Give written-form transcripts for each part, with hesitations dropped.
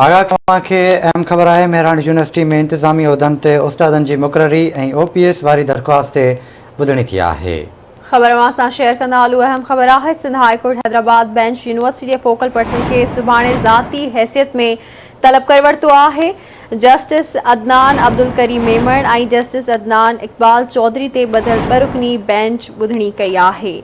آغا اوهان کي اهم خبر آهي مهراڻ يونيورسٽي ۾ انتظامي عهدن تي استادن جي مقرري ۽ او پي ايس واري درخواست تي ٻڌڻي ٿي آهي. خبر اوهان سان شيئر ڪندا هلون اهم خبر آهي Sindh high court Hyderabad bench university جي فوڪل پرسن کي سڀاڻي ذاتي حيثيت ۾ طلب ڪري ورتو آهي جسٽس عدنان عبدالڪريم ميمڻ ۽ جسٽس عدنان اقبال چوڌري تي ٻڌل ٻه رڪني بينچ ٻڌڻي ڪئي آهي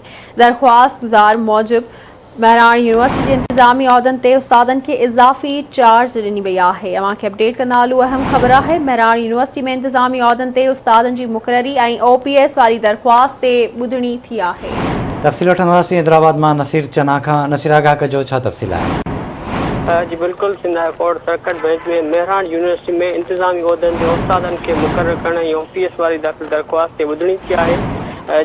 درخواستگذار موجب مهراڻ يونيورسٽي جي انتظامي عهدن تي استادن کي اضافي چارج ڏني وئي آهي اوهان کي اپڊيٽ ڪندا هلون اهم خبر آهي مهراڻ يونيورسٽي ۾ انتظامي عهدن تي استادن جي مقرري ۽ او پي ايس واري درخواست تي ٻڌڻي ٿي آهي. تفصيل وٺنداسين حيدرآباد مان نصير چنا کان نصير آگاهه ڪجو ڇا تفصيل آهي. جي بلڪل Sindh high court circuit bench ۾ Mehran university ۾ انتظامي عهدن تي استادن کي مقرر ڪرڻ ۽ او پي ايس واري داخل درخواست تي ٻڌڻي ٿي آهي.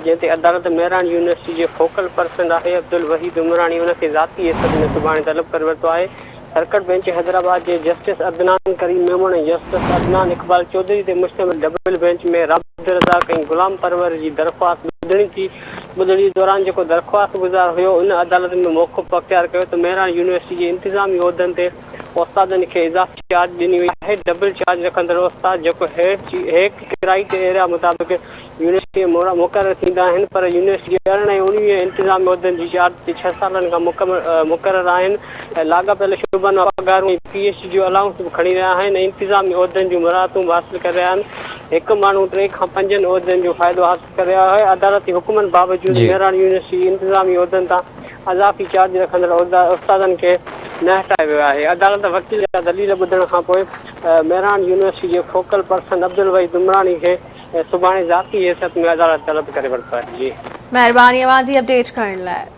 جنهن تي عدالت مهراڻ يونيورسٽي جي فوڪل پرسن آهي عبدالوحيد عمراڻي ان کي ذاتي حيثيت ۾ سڀاڻي طلب ڪري ورتو آهي. سرڪٽ بينچ حيدرآباد جي جسٽس عدنان ڪريم ميمڻ ۽ جسٽس عدنان اقبال چوڌري تي مشتمل ڊبل بينچ ۾ عبدالرزاق ۽ غلام پرور جي درخواست ٻڌڻي ٿي. ٻڌڻي دوران جيڪو درخواست گذار هيو ان عدالت ۾ موقف اختيار ڪيو ته مهراڻ يونيورسٽي جي انتظامي عهدن تي استادن کي اضافي چارج ڏني وئي آهي، ڊبل چارج رکندڙ استاد جيڪو هيڪ ڪرائيٽ ايريا مطابق يونيورسٽي ۾ مقرر ٿيندا آهن پر يونيورسٽي جي 18 ۽ 19 انتظامي عهدن جي چارج تي ڇهه سالن کان مقرر آهن ۽ لاڳاپيل شعبن مان پگهارون ۽ پي ايڇ ڊي جو الائونس به کڻي رهيا آهن ۽ انتظامي عهدن جون مراعتون به حاصل ڪري رهيا آهن هڪ ماڻهو ٽي کان پنجن عهدن جو فائدو حاصل ڪري رهيو آهي عدالتي حڪمن باوجود مهراڻ يونيورسٽي جي انتظامي عهدن تان اضافي چارج رکندڙ استادن کي نه هٽايو ويو آهي عدالت وڪيل جا دليل ٻڌڻ کانپوء مهراڻ يونيورسٽي جي فوڪل پرسن عبدالوحيد عمراڻي کي سڀاڻي ذاتي حيثيت ۾ عدالت طلب ڪري ورتو آهي. مهرباني اوهان جي اپڊيٽ ڪرڻ لاء.